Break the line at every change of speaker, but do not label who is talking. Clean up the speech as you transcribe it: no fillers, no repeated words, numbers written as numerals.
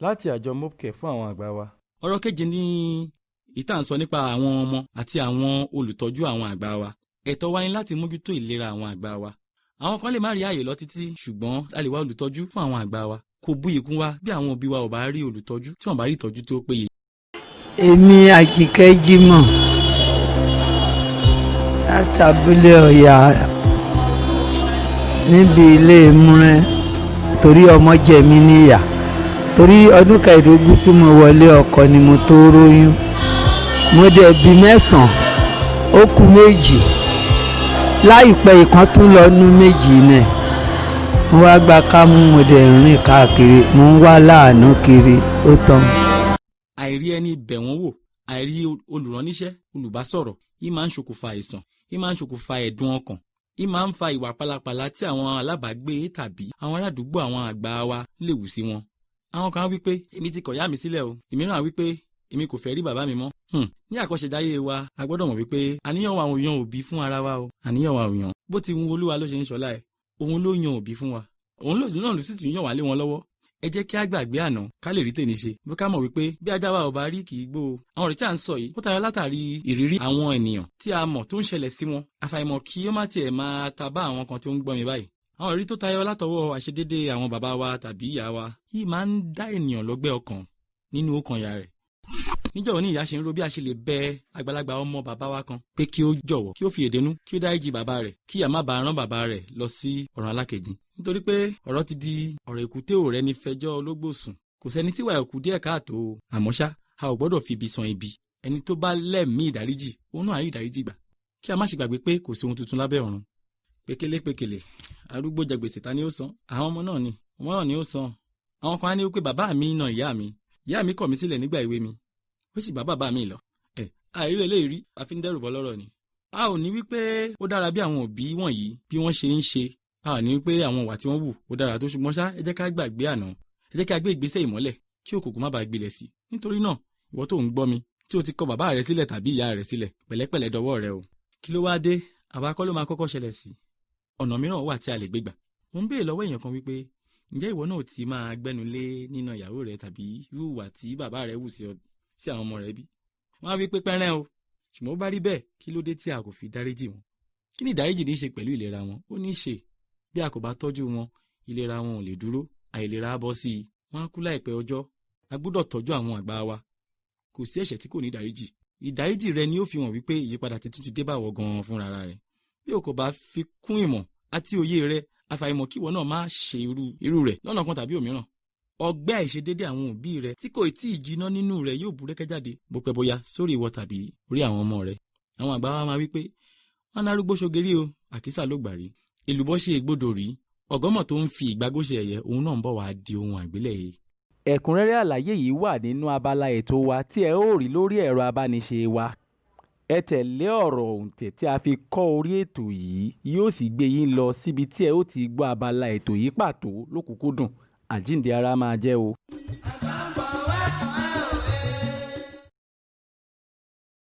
Láti àjọ Mopcare fún àwọn àgbà wa.
Ọ̀rọ̀ kejì ní ìta ń sọ nípa àwọn ọmọ àti àwọn olùtọ́jú àwọn àgbà wa. Ẹ̀tọ́ wa ni láti mójútó ìlera àwọn àgbà wa. Àwọn kan lè má rí ààyè lọ títí, ṣùgbọ́n a lè wá olùtọ́jú fún àwọn àgbà wa. Kò buyì kún wa bí àwọn òbí wa ò bá rí olùtọ́jú, tí wọ́n bá rí ìtọ́jú tó péye.
Èmi Àjíkẹ́ Jímọ̀ látàbílẹ̀ Ọ̀yà níbi ilé múrẹ́, torí ọmọ jẹ mí níyà, torí ọdún 15 tí mo wọlé ọkọ ni mo tó róyún. Mo dẹ̀ bí mẹ́sàn-án, ó kù méjì. Láìpẹ́, ìkan tún lọ nú méjì náà. Mo wá gba kámú, mo dẹ̀ rìn káàkiri, mo ń wá láàánú kiri, ó tán.
Àìrí ẹni bẹ̀ wọ́n wò, àìrí olùránníṣẹ́, olùbásọ̀rọ̀ yìí máa ń ṣokùnfà àìsàn, yìí máa ń ṣokùnfà ẹ̀dùn ọkàn, yìí máa ń fa ìwà pálapàla tí àwọn alábàágbé tàbí àwọn aládùúgbò àwọn àgbà wa lè wù sí wọn. Àwọn kan á wí pé, "Èmi ti kọ̀ ìyá mi sílẹ̀ o." Ìmíràn á wí pé, "Èmi kò fẹ́ rí bàbá mi mọ́." Ní àkọ́ṣejáyé wa, a gbọ́dọ̀ mọ̀ wípé àníyàn wa ò yan òbí fún ara wa o. Àníyàn wa ò yan. Bó ti wù Olúwa ló ṣe ń ṣọlá ẹ̀. Òun ló yan òbí fún wa. Òun náà ló sì tún yàn wá lé wọn lọ́wọ́. Ẹ jẹ́ kí a gbàgbé àná ká lè rí tèmi ṣe. Bí ká mọ̀ wípé bí ajá wa ò bá rí kì í gbó o. Àwọn ọ̀rẹ́ tí à ń sọ yìí, ó tayọ látàrí ìrírí àwọn ènìyàn tí a mọ̀ tó ń ṣẹlẹ̀ sí wọn. Àfàìmọ̀ kí ó má tiẹ̀ máa ta bá àwọn kan tó ń gbọ́ mi báyìí. Àwọn ìrírí tó tayọ látọwọ́ àṣedédé àwọn bàbá wa tàbí ìyá wa yìí máa ń dá ènìyàn lọ́gbẹ́ ọkàn nínú ọkàn ìyá rẹ̀. Níjọ́ òní, ìyá ṣe ń ro bí a ṣe lè bẹ àgbàlagbà ọmọ bàbá wa kan pé kí ó jọ̀wọ́, kí ó fi èdénú, kí ó dáríjì bàbá rẹ̀, kí ìyá má bàa rán bàbá rẹ̀ lọ sí ọ̀run alákejì. Nítorí pé ọ̀rọ̀ ti di ọ̀rọ̀ èkúté ò rẹ́ni fẹjọ́ ológbò sùn. Kò sẹ́ni tíwà ẹ̀ kù díẹ̀ káàtó o. Àmọ́ ṣá, a ò gbọ́dọ̀ fi ibi san ibi. Ẹni tó bá lẹ́mìí ìdáríjì, òun náà á rí ìdáríjì gbà. Kí a má ṣe gbàgbé pé kò sí ohun tuntun lábẹ́ ọ̀run. Pékélé pékélé, arúgbó jẹ gbèsè, ta ni ó san? Àwọn ọmọ náà ni, ọmọ náà ni ó san. Àwọn kan á ní wípé, "Bàbá mi na ìyá mi, ìyá mi kọ̀ mí sílẹ̀ nígbà èwe mi, ó sì bá bàbá mi lọ." Ẹ àìrí eléyìí rí, àfi ń dẹ́rù bọ́ lọ́rọ̀ ni. A ò ní wípé ó dára bí àwọn òbí wọ̀nyí bí wọ́n ṣe ń ṣe. A ò ní wípé àwọn ìwà tí wọ́n wù ó dára tó, ṣùgbọ́n ṣá, ẹ jẹ́ ká gbàgbé àná, ẹ jẹ́ ká gbé ìgbésẹ̀ ìmọ́lẹ̀ kí òkùnkùn má bàa gbilẹ̀ sí. Nítorí náà, ìwọ tó ń gbọ́ mi tí o ti kọ bàbá rẹ sílẹ̀ tàbí ìyá rẹ sílẹ̀, pẹ̀lẹ́pẹ̀lẹ́ dọwọ́ rẹ o. Kí ló wá dé? Àwa kọ́ ló máa kọ́kọ́ ṣẹlẹ̀ sí. Ọ̀nà mìíràn wà tí a lè gbé gbà. Mo ń béèrè lọ́wọ́ èèyàn kan wípé, ǹjẹ́ ìwọ náà ti máa gbẹ́nu lé nínà ìyàwó rẹ tàbí irú ìwà tí bàbá rẹ wù sí ọ sí àwọn ọmọ rẹ bí? Wọ́n á wí pé pẹ́rẹ́ o. Ṣùgbọ́n ó bá rí bẹ́ẹ̀, kí ló dé tí a kò fi dáríjì wọn? Kí ni ìdáríjì ní í ṣe pẹ̀lú ìlera wọn? Ó ní í ṣe. Bí a kò bá tọ́jú wọn, ìlera wọn ò lè dúró, àìlera á bọ́ sí i, wọ́n á kú láìpẹ́ ọjọ́. A gbọ́dọ̀ tọ́jú àwọn àgbà wa. Kò sí ẹ̀ṣẹ̀ tí kò ní ìdáríjì. Ìdáríjì rẹ ni ó fi hàn wípé ìyípadà tuntun ti dé bá wọ gan-an fúnra rẹ̀. Bí o kò bá fi kún ìmọ̀ àti òye rẹ, àfàìmọ̀ kí ìwọ náà má ṣe irú rẹ̀ lọ́nà kan tàbí òmíràn. Ọgbẹ́ àìṣedédé àwọn òbí rẹ tí kò tí ì jiná nínú rẹ yóò búrẹ́kẹ́ jáde bó pẹ́ bóyá sórí ìwọ tàbí orí àwọn ọmọ rẹ. Àwọn àgbà wa máa wí pé wọn arúgbó ṣogerí o, àkísà ló gbà rí, èlùbọ́ ṣe ègbodò rí, ọ̀gọ́mọ̀ tó ń fi ìgbágó ṣe ẹ̀yẹ, òun náà ń bọ̀ wá di ohun àgbélẹ̀yẹ.
Ẹ̀kúnrẹ́rẹ́ àlàyé yìí wà nínú abala ètò wa tí ẹ ó rí lórí ẹ̀rọ abániṣe wa. Ẹ tẹ̀lé ọ̀rọ̀ òǹtẹ̀ tí a fi kọ́ orí ètò yìí, yóò sì gbé yín lọ síbi tí ẹ ó ti gbọ́ abala ètò yìí pàtó lókùnkúndùn. Àjíǹde ara máa jẹ́ o.